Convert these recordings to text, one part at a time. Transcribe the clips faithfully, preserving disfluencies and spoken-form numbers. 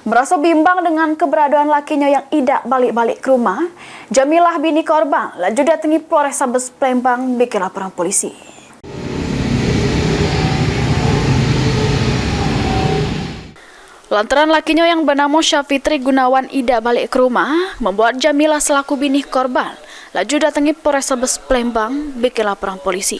Meraso bimbang dengan keberadaan lakinyo yang idak balik-balik ke rumah, Jamilah bini korban laju datangi Polrestabes Palembang bikin laporan polisi. Lantaran lakinyo yang benamo Syafitri Gunawan idak balik ke rumah, membuat Jamilah selaku bini korban laju datangi Polrestabes Palembang bikin laporan polisi.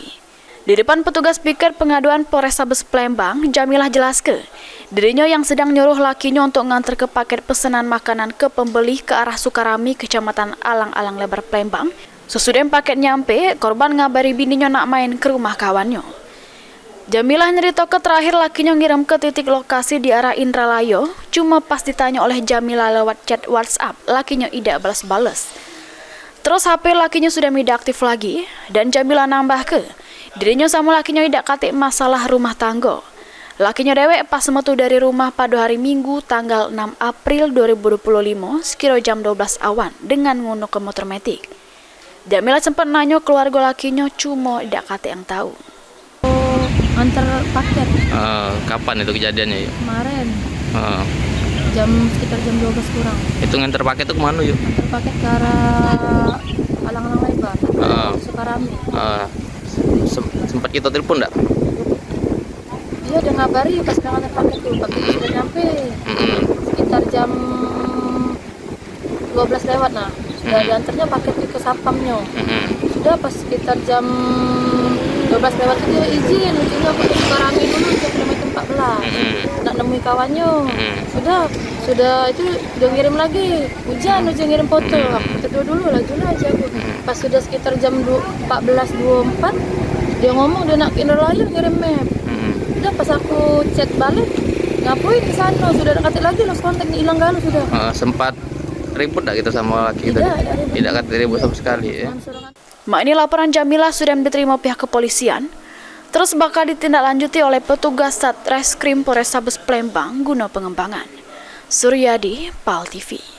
Di depan petugas piket pengaduan Polrestabes Palembang, Jamilah jelaske, dirinyo yang sedang nyuruh lakinyo untuk nganterke paket pesenan makanan ke pembeli ke arah Sukarami, Kecamatan Alang-Alang Lebar, Palembang. Sesudah paket nyampe, korban ngabari bininyo nak main ke rumah kawannyo. Jamilah nyeritoke terakhir lakinyo ngirimke titik lokasi di arah Indralayo, cuma pas ditanyo oleh Jamilah lewat chat WhatsApp, lakinyo idak bales-bales. Terus H P lakinyo sudah idak aktif lagi, dan Jamilah nambahke, dirinyo samo lakinyo idak katik masalah rumah tanggo. Lakinyo dewek pas metu dari rumah pado hari Minggu tanggal enam April dua ribu dua puluh limo sekiro jam dua belas awan dengan ngunukke motor metik. Jamilah sempat nanyo keluargo lakinyo, cuma idak katik yang tau. Nganter paket. Eh, kapan itu kejadiannya, Yuk? Kemarin. Heeh. Jam, sekitar jam dua belas kurang. Itu nganter paket tuh kemana, Yuk? Nganter paket ke arah Alang-Alang Lebar, Heeh. Sukarami. Heeh. Sem- sempat kita telepon ndak? Iya, dia ngabari pas udah nganter paket tuh, paket sudah nyampe. Mm-mm. Sekitar jam dua belas lewat nah. Sudah Mm-mm. diantarnya paket ke satpamnya. Mm-mm. Sudah pas sekitar jam dua belas lewat itu dia izin, ujungnya aku ke Sukarami dulu, ke kilometer empat belas. Mm-mm. Nak nemui kawannya. Mm-mm. Sudah, sudah itu dia ngirim lagi. Hujan, hujan ngirim foto. Mm-mm. Aku teduh dulu lah, jula aja aku. Mm-mm. Pas sudah sekitar jam du- empat belas dua empat, dia ngomong dia nak ke Indralaya ngirim map. Mm-mm. Udah pas aku chat balik, ngapain ke sana? Sudah dak katik lagi, lost contact ni, hilang galo sudah. Eh, sempat ribut dak gitu sama laki tadi? Tidak, tidak ribut. Tidak katik ribut sama sekali, ya? Mak ini laporan Jamilah sudah diterima pihak kepolisian. Terus bakal ditindaklanjuti oleh petugas Satreskrim Polrestabes Palembang guna pengembangan. Suryadi, Pal T V.